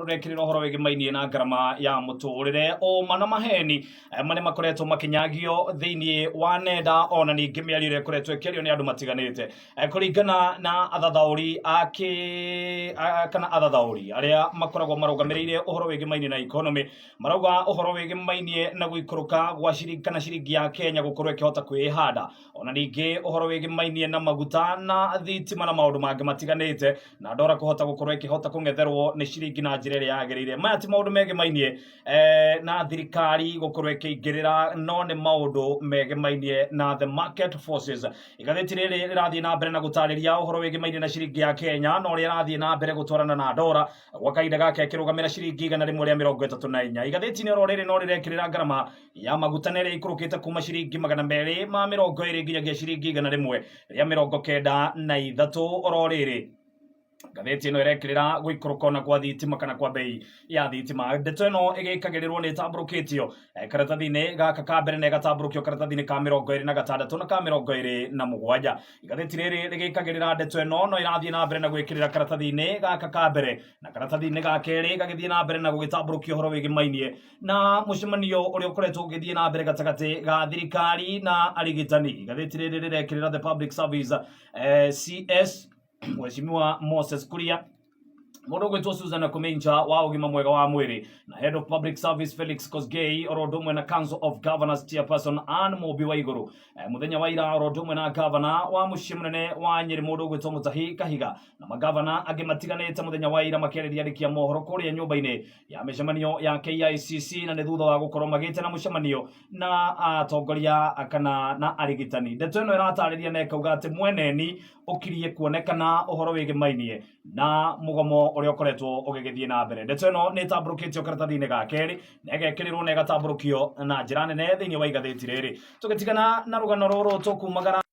Rũrekĩrĩra ũhoro wĩgĩmainie na ngarama ya mũtũrĩre, ũma na maheni marĩa makoretwo makĩnyagio thĩinĩ wa nenda, ona ningĩ mĩario ĩrĩa ĩkoretwo ĩkĩario nĩ andũ matiganĩte. Kũringana na athathaũri a kĩ kana athathaũri arĩa makoragwo marũgamĩrĩire ũhoro wĩgĩmainie na economy, marauga ũhoro wĩgĩmainie na gũikũrũka gwa ciringi kana ciringi ya Kenya gũkorwo ĩkĩhota kwĩhanda, ona ningĩ ũhoro wĩgĩmainie na maguta na thitima na maũndũ mangĩ matiganĩte, na ndora kũhota gũkorwo ĩkĩhota kũng'etherwo nĩ ciringi na njĩra ĩrĩa yagĩrĩire. Maya ti maũndũ megemainie na thirikari gũkorwo ĩkĩingĩrĩra, no nĩ maũndũ megemainie na the market forces. Igathĩti rĩrĩ rĩrathiĩ na mbere na gũtarĩria ũhoro wĩgĩmainie na ciringi ya Kenya na ũrĩa ĩrathiĩ na mbere gũtwarana na ndora gwa kahinda gaka ĩkĩrũgamĩra ciringi 134. Igathĩti-inĩ oro rĩrĩ no rĩrekĩrĩra ngarama ya maguta na ĩrĩa ĩikũrũkĩte kuma ciringi 220 nginyagia ciringi 193. Oro rĩrĩ ngathĩti ĩno ĩrekĩrĩra gũikũrũka ona kwa thitima kana kwa bei ya thitima. Ndeto ĩno ĩgĩkagĩrĩrwo nĩ ĩtambũrũkĩtio karatathi-inĩ gaka ka mbere na ĩgatambũrũkio karatathi-inĩ ka 26 na ka 27. Igathĩti rĩrĩ rĩgĩkagĩrĩra ndeto ĩno no ĩrathiĩ na mbere na gwĩkĩrĩra karatathi-inĩ gaka ka mbere na karatathi-inĩ ga kerĩ gagĩthiĩ na mbere na gũgĩtambũrũkia ũhoro wĩgĩmainie na mũcemanio ũrĩa ũkoretwo ũgĩthiĩ na mbere gatagatĩ ga thirikari na arigitani. Igathĩti rĩrĩ rĩrekĩrĩra the public service CS Mheshimiwa Moses Kuria, mũndũ ũgwĩtwo Susan Kumincha wa ũgima mwega wa mwĩrĩ na head of public service Felix Kosgei, oro ũndũ ũmwe na Council of Governors chairperson Ann Mũmbi wa Igũrũ, mũthenya wa ira, oro ũndũ ũmwe na governor wa mũciĩ mũnene wa Nyĩrĩ, mũndũ ũgwĩtwo Mutahi Kahiga, na magavana angĩ matiganĩte, mũthenya wa ira makĩarĩria andĩki a mohoro kũrĩa nyũmba-inĩ ya mĩcemanio ya KICC, na nĩ thutha wa gũkorwo magĩte na mũcemanio na atongoria kana na arigitani. Ndeto ĩno ĩratarĩria na ĩkauga atĩ mweneni ũkirie kuonekana ũhoro wĩgĩmainie na mũgomo ũrĩa ũkoretwo ũgĩgĩthiĩ na mbere. Ndeto ĩno nĩ ĩtambũrũkĩtio karatathi-inĩ ga kerĩ na ĩgekĩrĩrwo na ĩgatambũrũkio na njĩra nene thĩinĩ wa igathĩti rĩrĩ. Tũgĩtigana na rũgano rũrũ, tũkumagara.